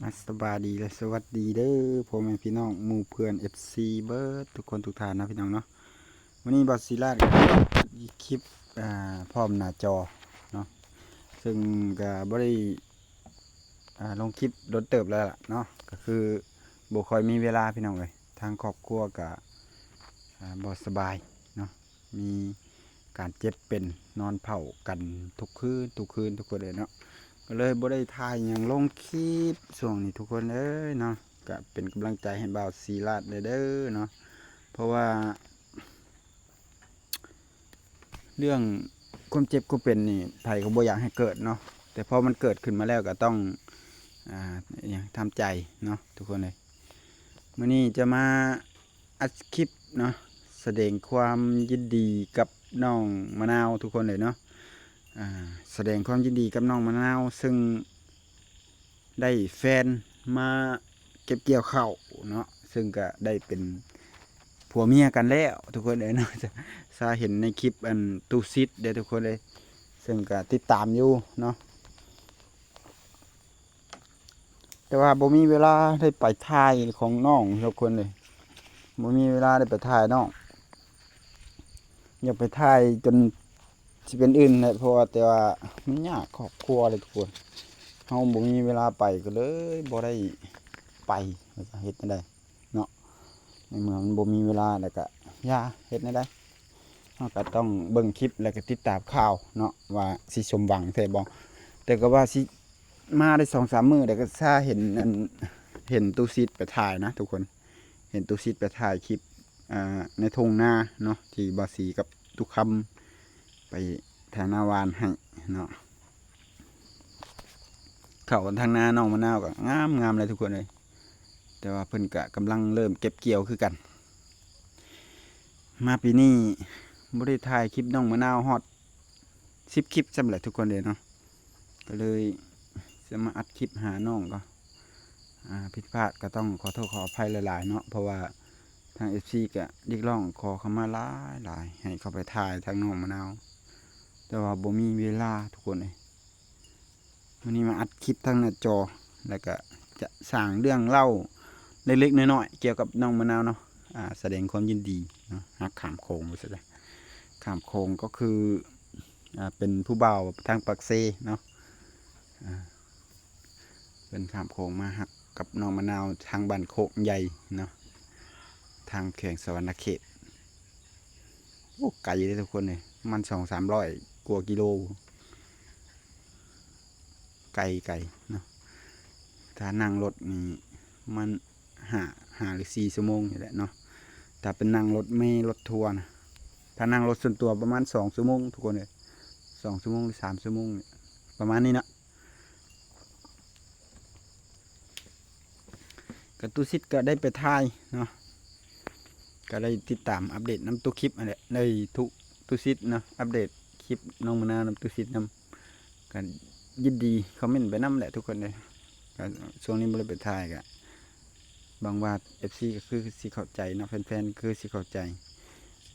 ອ່ະ ສະບາຍດີ ແລະ ສະຫວັດດີເດີ ພໍ່ແມ່ພີ່ນ້ອງ ໝູ່ເພື່ອນ ເອັຟຊີ ເບິດທຸກຄົນທຸກທ່ານເນາະ ພີ່ນ້ອງເນາະ. ມື້ນີ້ບ່າວສີລາດກໍເຮັດຄລິບ ອ່າ ພ້ອມໜ້າຈໍເນາະ ເຊິ່ງກໍບໍ່ໄດ້ ອ່າ ລົງຄລິບດົນເຕີບແລ້ວລະເນາະ ກໍຄືບໍ່ຄ່ອຍມີເວລາ ພີ່ນ້ອງເອີຍ. ທາງຄອບຄົວກໍ ອ່າ ບໍ່ສະບາຍເນາະ ມີການເຈັບເປັນ ນອນເຝົ້າກັນທຸກຄືນ ທຸກຄືນ ທຸກຄົນເອີຍເນາະ ກໍເລີຍບໍ່ໄດ້ຖ່າຍຫຍັງລົງຄລິບຊ່ວງນີ້ ທຸກຄົນເອີຍເນາະ. ກໍເປັນກຳລັງໃຈໃຫ້ບ່າວສີລາດແດ່ເດີເນາະ ເພາະວ່າ ເລື່ອງຄວາມເຈັບຄວາມເປັນນີ້ ໃຜກໍບໍ່ຢາກໃຫ້ເກີດເນາະ ແຕ່ພໍມັນເກີດຂຶ້ນມາແລ້ວກໍຕ້ອງ ອ່າ ຫຍັງ ທຳໃຈເນາະ ທຸກຄົນເອີຍ. ມື້ນີ້ຈະມາອັດຄລິບເນາະ ສະແດງຄວາມຍິນດີກັບນ້ອງມະນາວ ທຸກຄົນເອີຍເນາະ. ອ່າ ສະແດງຄວາມຍິນດີກັບນ້ອງມະນາວ ເຊິ່ງ ໄດ້ແຟນມາເກັບກ່ຽວເຂົ້າເນາະ ເຊິ່ງກະໄດ້ເປັນຜົວເມຍກັນແລ້ວ ທຸກຄົນເອີຍເນາະ. ຊາເຫັນໃນຄລິບອັນຕູສິດເດ້ ທຸກຄົນເອີຍ ເຊິ່ງກະຕິດຕາມຢູ່ເນາະ ແຕ່ວ່າບໍ່ມີເວລາໄດ້ໄປຖ່າຍຂອງນ້ອງ ທຸກຄົນເອີຍ ບໍ່ມີເວລາໄດ້ໄປຖ່າຍນ້ອງ. ຢາກໄປຖ່າຍຈົນຊິເປັນອື່ນແຫຼະ ເພາະວ່າ ແຕ່ວ່າມັນຍາກຄອບຄົວເດ້ທຸກຄົນ ເຮົາບໍ່ມີເວລາໄປ ກໍເລີຍບໍ່ໄດ້ໄປ ວ່າຈະເຮັດແນວໃດເນາະ. ໃນເມື່ອມັນບໍ່ມີເວລາແລ້ວກະຢ່າ ເຮັດແນວໃດ ເຮົາກະຕ້ອງເບິ່ງຄລິບ ແລ້ວກະຕິດຕາມຂ່າວເນາະ ວ່າຊິສົມຫວັງແທ້ບໍ່. ແຕ່ກໍວ່າຊິມາໄດ້ສອງສາມມື້ ແລ້ວກໍຊາເຫັນອັນ ເຫັນຕູສິດໄປຖ່າຍນະທຸກຄົນ ເຫັນຕູສິດໄປຖ່າຍຄລິບ ອ່າ ໃນທົ່ງນາເນາະ ທີ່ບ່າວສີກັບຕຸຄຳໄປໄຖນາຫວ່ານໃຫ້ເນາະ. ເຂົ້າທາງນານ້ອງມະນາວກໍງາມໆເລີຍທຸກຄົນເອີຍ ແຕ່ວ່າເພິ່ນກະກຳລັງເລີ່ມເກັບກ່ຽວຄືກັນ. ມາປີນີ້ບໍ່ໄດ້ຖ່າຍຄລິບນ້ອງມະນາວຮອດສິບຄລິບຊ້ຳແຫຼະທຸກຄົນເອີຍເນາະ ກໍເລີຍຈະມາອັດຄລິບຫານ້ອງກໍ ອ່າ ຜິດພາດກໍຕ້ອງຂໍໂທດຂໍອະໄພຫຼາຍໆເນາະ ເພາະວ່າທາງ ເອັຟຊີ ກໍຮຽກຮ້ອງຂໍເຂົ້າມາຫຼາຍໆ ໃຫ້ເຂົ້າໄປຖ່າຍທາງນ້ອງມະນາວ ແຕ່ວ່າບໍ່ມີເວລາທຸກຄົນເອີຍ. ມື້ນີ້ມາອັດຄລິບທາງໜ້າຈໍ ແລ້ວກະຈະສ້າງເລື່ອງເລົ່າເລັກໆນ້ອຍໆກ່ຽວກັບນ້ອງມະນາວເນາະ ອ່າ ສະແດງຄວາມຍິນດີເນາະ ຮັກຂ້າມໂຂງວ່າຊັ້ນຊະ ຂ້າມໂຂງກໍຄື ອ່າ ເປັນຜູ້ບ່າວທາງປາກເຊເນາະ ອ່າ ເພິ່ນຂ້າມໂຂງມາຮັກກັບນ້ອງມະນາວທາງບ້ານໂຄກໃຫຍ່ເນາະ ທາງແຂວງສະຫວັນນະເຂດ. ໂອ້ ໄກເດ້ທຸກຄົນເອີຍ ມັນສອງສາມຮ້ອຍກວ່າກິໂລ ໄກ ໄກເນາະ. ຖ້ານັ່ງລົດນີ້ມັນຫ້າ ຫ້າຫຼືສີ່ຊົ່ວໂມງນີ້ແຫຼະເນາະ ຖ້າເປັນນັ່ງລົດເມລົດທົວນະ. ຖ້ານັ່ງລົດສ່ວນຕົວປະມານສອງຊົ່ວໂມງທຸກຄົນເອີຍ ສອງຊົ່ວໂມງຫຼືສາມຊົ່ວໂມງ ປະມານນີ້ເນາະ. ກະຕູສິດກະໄດ້ໄປຖ່າຍເນາະ ກະໄດ້ຕິດຕາມອັບເດດນຳຕູຄລິບຫັ້ນແຫຼະ ໄດ້ທຸກ ຕູສິດເນາະ ອັບເດດຄລິບນ້ອງມະນາວນຳຕູສິດນຳ ກະຍິນດີຄອມເມັນໄປນຳແຫຼະທຸກຄົນເອີຍ. ກະຊ່ວງນີ້ບໍ່ໄດ້ໄປຖ່າຍ ກະຫວັງວ່າ ເອັຟຊີ ກໍຄືຊິເຂົ້າໃຈເນາະ ແຟນໆຄືຊິເຂົ້າໃຈ.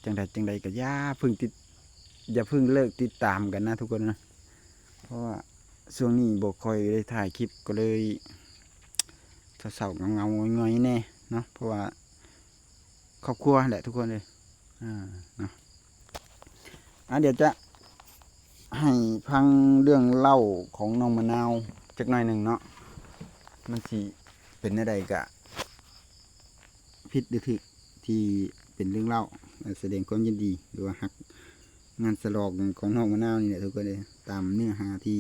ຈັ່ງໃດຈັ່ງໃດກໍຢ່າເພິ່ງຕິດ ຢ່າເພິ່ງເລີກຕິດຕາມກັນນະທຸກຄົນນະ ເພາະວ່າຊ່ວງນີ້ບໍ່ຄ່ອຍໄດ້ຖ່າຍຄລິບ ກໍເລີຍເສົ້າໆເຫງົາໆຫງອຍໆແດ່ເນາະ ເພາະວ່າຄອບຄົວຫັ້ນແຫຼະທຸກຄົນເອີຍ ອ່າ ເນາະ. ອ່າ ດຽວຈະໃຫ້ຟັງເລື່ອງເລົ່າຂອງນ້ອງມະນາວຈັກໜ້ອຍໜຶ່ງເນາະ ມັນຊິເປັນແນວໃດກະ ຜິດຫຼືຖືກ ທີ່ເປັນເລື່ອງເລົ່າ ສະແດງຄວາມຍິນດີ ຫຼືວ່າຮັກງານສະຫຼອງຂອງນ້ອງມະນາວນີ້ແຫຼະທຸກຄົນເອີຍ ຕາມເນື້ອຫາທີ່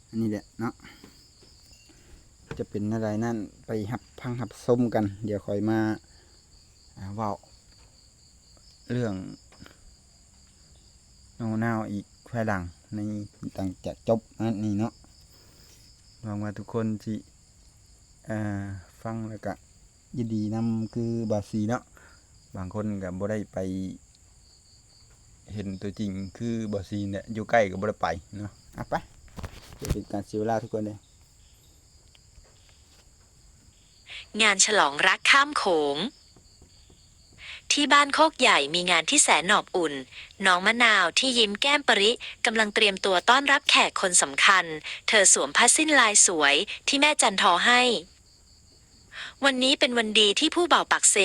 ອັນນີ້ແຫຼະເນາະ. ຈະເປັນແນວໃດນັ້ນ ໄປຮັບຟັງຮັບຊົມກັນ ດຽວຂ້ອຍມາ ອ່າ ເວົ້າເລື່ອງນ້ອງມະນາວອີກພາຍຫຼັງ ໃນຫຼັງຈາກຈົບອັນນີ້ເນາະ. ຫວັງວ່າທຸກຄົນຊິ ອ່າ ຟັງແລ້ວກະ ຍິນດີນຳຄືບ່າວສີເນາະ ບາງຄົນກໍບໍ່ໄດ້ໄປເຫັນຕົວຈິງຄືບ່າວສີແຫຼະ ຢູ່ໃກ້ກໍບໍ່ໄດ້ໄປເນາະ. ອ່ະ ໄປ ຈະເປັນການເສຍເວລາທຸກຄົນເດີ. ງານສະຫຼອງຮັກຂ້າມໂຂງ ที่บ้านโคกใหญ่มีงานที่แสนอบอุ่น น้องมะนาวที่ยิ้มแก้มปริกำลังเตรียมตัวต้อนรับแขกคนสำคัญ เธอสวมผ้าสิ้นลายสวยที่แม่จันทอให้ วันนี้เป็นวันดีที่ผู้บ่าวปากเซ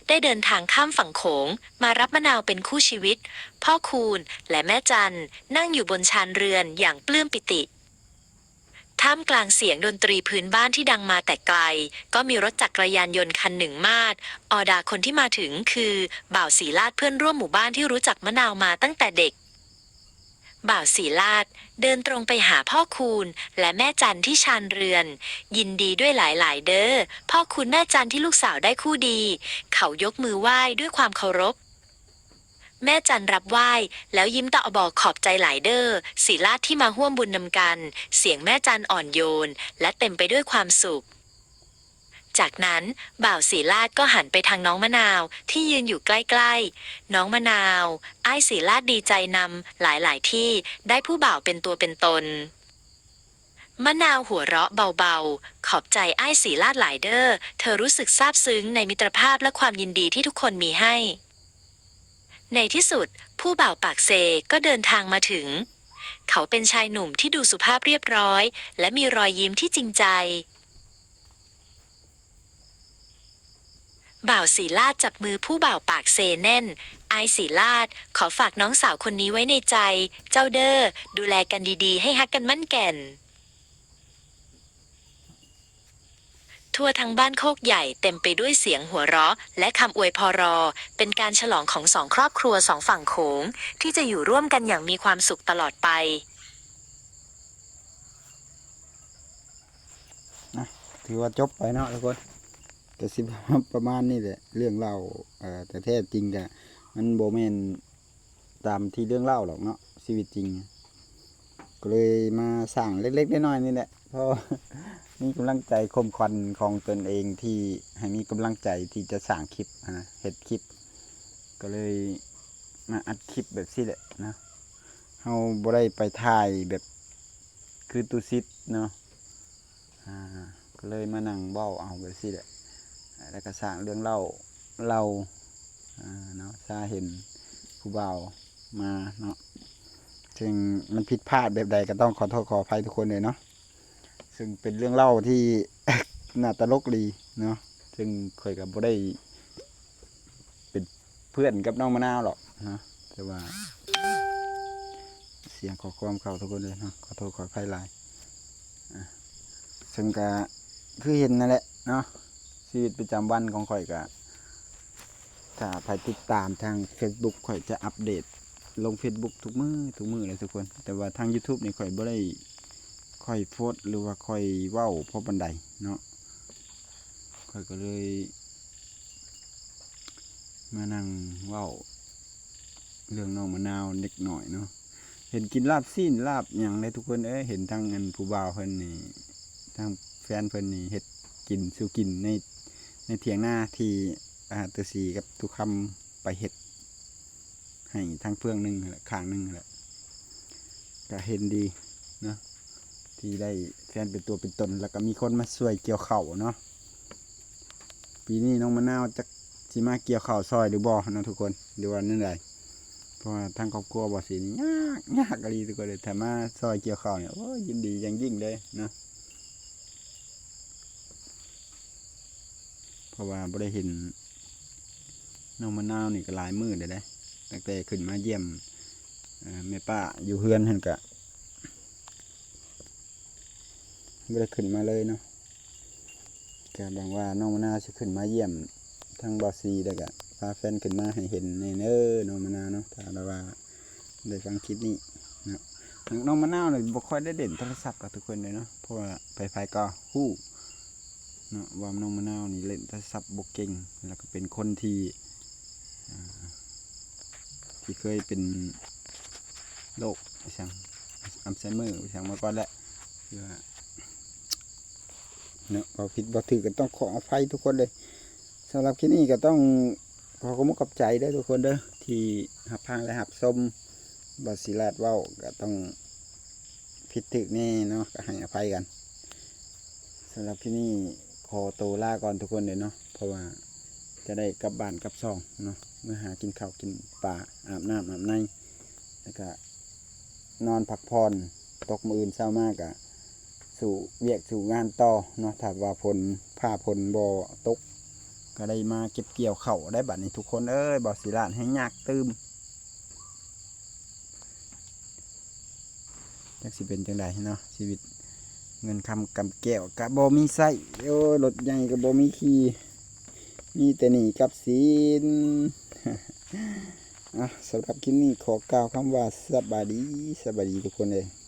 ได้เดินทางข้ามฝั่งโขงมารับมะนาวเป็นคู่ชีวิต พ่อคูณและแม่จันนั่งอยู่บนชานเรือนอย่างปลื้มปิติ ท่ามกลางเสียงดนตรีพื้นบ้านที่ดังมาแต่ไกล ก็มีรถจักรยานยนต์คันหนึ่งมาดออดา คนที่มาถึงคือบ่าวศรีลาด เพื่อนร่วมหมู่บ้านที่รู้จักมะนาวมาตั้งแต่เด็ก บ่าวศรีลาดเดินตรงไปหาพ่อคูณและแม่จันที่ชานเรือน ยินดีด้วยหลายๆ เด้อ พ่อคูณแม่จันที่ลูกสาวได้คู่ดี เขายกมือไหว้ด้วยความเคารพ แม่จันรับไหว้แล้วยิ้มตะบอก ขอบใจหลายเด้อ ศรีลาดที่มาร่วมบุญนำกัน เสียงแม่จันอ่อนโยนและเต็มไปด้วยความสุข จากนั้นบ่าวศรีลาดก็หันไปทางน้องมะนาวที่ยืนอยู่ใกล้ๆ น้องมะนาว อ้ายศรีลาดดีใจนำหลายๆ ที่ได้ผู้บ่าวเป็นตัวเป็นตน มะนาวหัวเราะเบาๆ ขอบใจอ้ายศรีลาดหลายเด้อ เธอรู้สึกซาบซึ้งในมิตรภาพและความยินดีที่ทุกคนมีให้ ในที่สุดผู้บ่าวปากเซก็เดินทางมาถึง เขาเป็นชายหนุ่มที่ดูสุภาพเรียบร้อย และมีรอยยิ้มที่จริงใจ บ่าวศรีลาดจับมือผู้บ่าวปากเซแน่น อ้ายศรีลาด ขอฝากน้องสาวคนนี้ไว้ในใจ เจ้าเด้อ ดูแลกันดีๆ ให้ฮักกันมั่นแก่น ทั่วทั้งบ้านโคกใหญ่เต็มไปด้วยเสียงหัวเราะและคำอวยพร เป็นการฉลองของสองครอบครัวสองฝั่งโขง ที่จะอยู่ร่วมกันอย่างมีความสุขตลอดไป อ่ะ ถือว่าจบไปเนาะทุกคน ก็สิประมาณนี้แหละ เรื่องเล่า เอ่อ แต่แท้จริงก็มันบ่แม่นตามที่เรื่องเล่าหรอกเนาะ ชีวิตจริง ก็เลยมาสร้างเล็กๆ น้อยๆ นี่แหละ เพราะมีกำลังใจข่มขวัญของตนเองที่ให้มีกำลังใจที่จะสร้างคลิปหั้นนะ เฮ็ดคลิป ก็เลยมาอัดคลิปแบบซี้แหละนะ เฮาบ่ได้ไปถ่ายแบบคือตุสิตเนาะ อ่า ก็เลยมานั่งเว้าเอาแบบซี้แหละ แล้วก็สร้างเรื่องเล่า เล่า อ่า เนาะ ซาเห็นผู้บ่าวมาเนาะ ซึ่งมันผิดพลาดแบบใดก็ต้องขอโทษขออภัยทุกคนเลยเนาะ ซึ่งเป็นเรื่องเล่าที่ น่าตลกดีเนาะ ซึ่งข้อยก็บ่ได้เป็นเพื่อนกับน้องมะนาวหรอกเนาะ แต่ว่า เสียงข้อความเข้าทุกคนเลยเนาะ ขอโทษขออภัยหลาย อ่ะ ซึ่งก็คือเห็นนั่นแหละเนาะ ชีวิตประจำวันของข้อยก็ ถ้าใผติดตามทางเฟซบุ๊ก ข้อยจะอัปเดตลงเฟซบุ๊กทุกมื้อ ทุกมื้อเลยทุกคน แต่ว่าทางยูทูบนี่ข้อยบ่ได้ค่อยโพสต์ หรือว่าค่อยเว้าพอปานใดเนาะ ข้อยก็เลยมานั่งเว้าเรื่องน้องมะนาวเล็กน้อยเนาะ เห็นกินลาบซี้นลาบหยังเด้ทุกคนเอ้ย เห็นทั้งอันผู้บ่าวเพิ่นนี่ ทั้งแฟนเพิ่นนี่เฮ็ดกินสู่กินใน ในเถียงนาที่ อ่า ตุสีกับตุคำไปเฮ็ดให้ทางเฟื่องหนึ่งหั้นแหละ ข้างหนึ่งหั้นแหละ ก็เห็นดีเนาะ ที่ได้แฟนเป็นตัวเป็นตน แล้วก็มีคนมาช่วยเกี่ยวข้าวเนาะ ปีนี้น้องมะนาวจักสิมาเกี่ยวข้าวซอยหรือบ่เนาะทุกคน หรือว่าแนวใด เพราะว่าทางครอบครัวบ่าวศรีนี่ยาก ยากอีหลีทุกคนเลย ถ้ามาซอยเกี่ยวข้าวนี่ โอ้ย ยินดีอย่างยิ่งเลยเนาะ เพราะว่าบ่ได้เห็นน้องมะนาวนี่ก็หลายมื้อแล้วเด้ ตั้งแต่ขึ้นมาเยี่ยม เอ่อ แม่ป้าอยู่เฮือนหั้นก็ บ่ได้ขึ้นมาเลยเนาะ ก็หวังว่าน้องมะนาวสิขึ้นมาเยี่ยมทางบ่าวศรี แล้วก็พาแฟนขึ้นมาให้เห็นแหน่เด้อ น้องมะนาวเนาะ ถ้าว่าได้ฟังคลิปนี้เนาะ น้องมะนาวนี่บ่ค่อยได้เล่นโทรศัพท์กับทุกคนเลยเนาะ เพราะว่าไผๆก็ฮู้เนาะ ว่าน้องมะนาวนี่เล่นโทรศัพท์บ่เก่ง แล้วก็เป็นคนที่ อ่า ที่เคยเป็นโรคอิหยัง อัลไซเมอร์อิหยังมาก่อนแหละ ที่ว่า เนาะ เว้าผิดเว้าถูกก็ต้องขออภัยทุกคนเลย สำหรับคลิปนี้ก็ต้องขอขอบคุณขอบใจเด้อทุกคนเด้อ ที่รับฟังและรับชม บ่าวศรีลาดเว้า ก็ต้องผิดถูกแหน่เนาะ ก็ให้อภัยกัน สำหรับคลิปนี้ขอตัวลาก่อนทุกคนเด้อเนาะ เพราะว่า ຈະໄດ້ກັບບ້ານກັບຊ່ອງເນາະ ເມືອຫາກິນເຂົ້າກິນປາ ອາບນ້ຳອາບໃນ ແລ້ວກະນອນພັກຜ່ອນ. ຕົກມື້ອື່ນເຊົ້າມາກະສູ້ວຽກສູ້ງານຕໍ່ເນາະ. ຖ້າວ່າຝົນ ຟ້າຝົນບໍ່ຕົກ ກະໄດ້ມາເກັບກ່ຽວເຂົ້າໄດ້ບັດນີ້ທຸກຄົນເອີຍ. ບ່າວສີລາດແຮ່ງຍາກຕື່ມ. ຈັກຊິເປັນຈັ່ງໃດເນາະ ຊີວິດເງິນຄຳກຳແກ້ວກະບໍ່ມີໃຊ້. ໂອ້ຍ ລົດໃຫຍ່ກະບໍ່ມີຂີ່ ມີແຕ່ໜີ້ກັບສິນ. ອ່ະ ສຳລັບຄລິບນີ້ຂໍກ່າວຄຳວ່າສະບາຍດີ ສະບາຍດີທຸກຄົນເອີຍ.